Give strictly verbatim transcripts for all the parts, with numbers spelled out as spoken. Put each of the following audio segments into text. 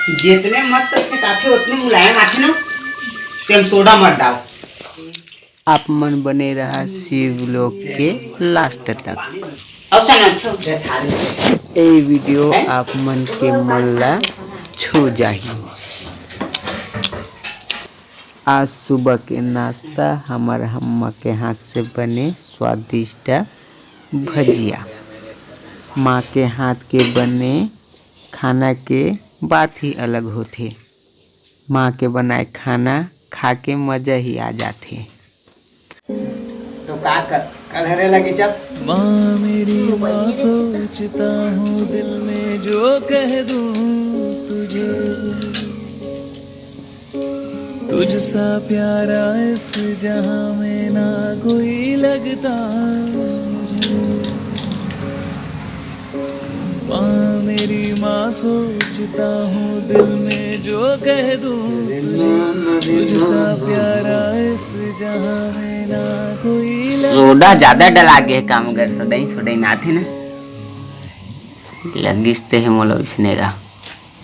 जितने मस्त फेंटाथे, उतने मुलायम आथे ना, तेम सोडा मत डाल। आप मन बने रहा शिव लोग के लास्ट तक। अउ सन अच्छा। ए वीडियो आप मन के मन ला छू जाही। आज सुबह के नाश्ता हमर अम्मा के हाथ से बने स्वादिष्ट भजिया। माँ के हाथ के बने खाना के बात ही अलग होथे। माँ के बनाए खाना खा के मजा ही आ जाथे। तो का कर, कल हरे लगी जब। माँ मेरी माँ, सोचता हूँ दिल में जो कह दूँ तुझे, तुझसा प्यारा इस जहाँ में ना कोई लगता मुझे। माँ मेरी माँ, सोचता हूँ दिल में जो कह दूँ तुझे, तुझसा प्यारा इस जहाँ में ना कोई लगता। सोडा ज्यादा डला गे हे, काम कर सोडा ही, सोडा ही ना थे ना। लगिस ते हे मोला उसने गा।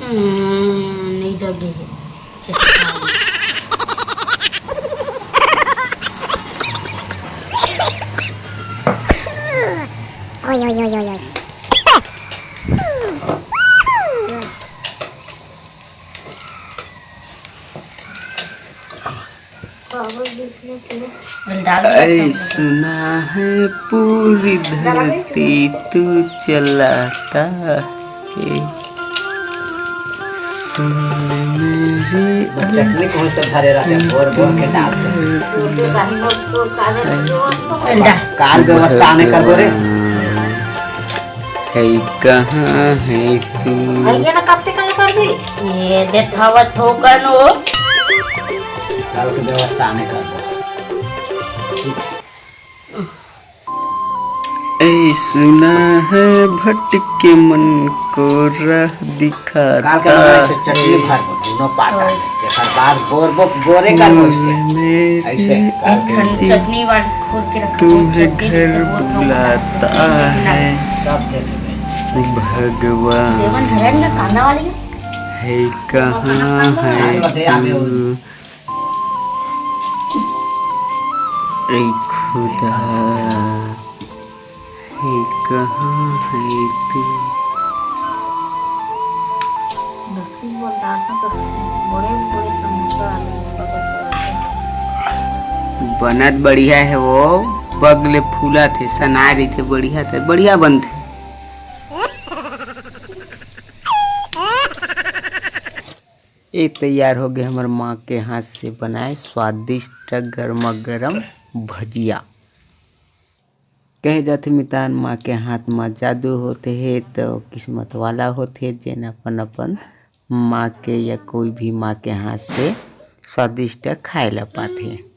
हम्म, नहीं लगे हे। ओए, ओए, ओए, ओए, ओए। ऐसना है पूरी धरती तू चलाता है। सुन मेरी चटनी कौन से भरे रहते हैं, बोर बोर के डाल दे। काल व्यवस्था आने कर बोरे। है कहाँ है तू? भैया ना कब से कल कर दी? ये देखावत हो कनो। काल के व्यवस्था आने कर बोरे। ऐ सुना है भटके मन को राह दिखाता काल के नंबर से चटनी है। भर दो, दोनों पाटा है। जेकर बाद बोर बो-, बोरे कर बोलते हैं। ऐसे काल के एक ठंड चटनी वाली खोल के रखा है, तुम्हें चटनी घर जैसे बोर लोग बुलाता बनाते हैं। है सब दे देंगे। भगवान। देवन घर है ना, कांदा वाली है? है कहाँ है तू? ए खुदा, हे कहाँ है तू? बनत बढ़िया हे वो, पग ले फूलत हे, सनाय रहिथे, बढ़िया ते बढ़िया बनथे। ए तैयार हो गए हमर माँ के हाथ से बनाए स्वादिष्ट गरमा गरम भजिया। कहे जाथे मितान, माँ के हाथ म जादू होथे हे तो किस्मत वाला होथे, जेन अपन अपन माँ के या कोई भी माँ के हाथ से स्वादिष्ट खाए ला पाथे।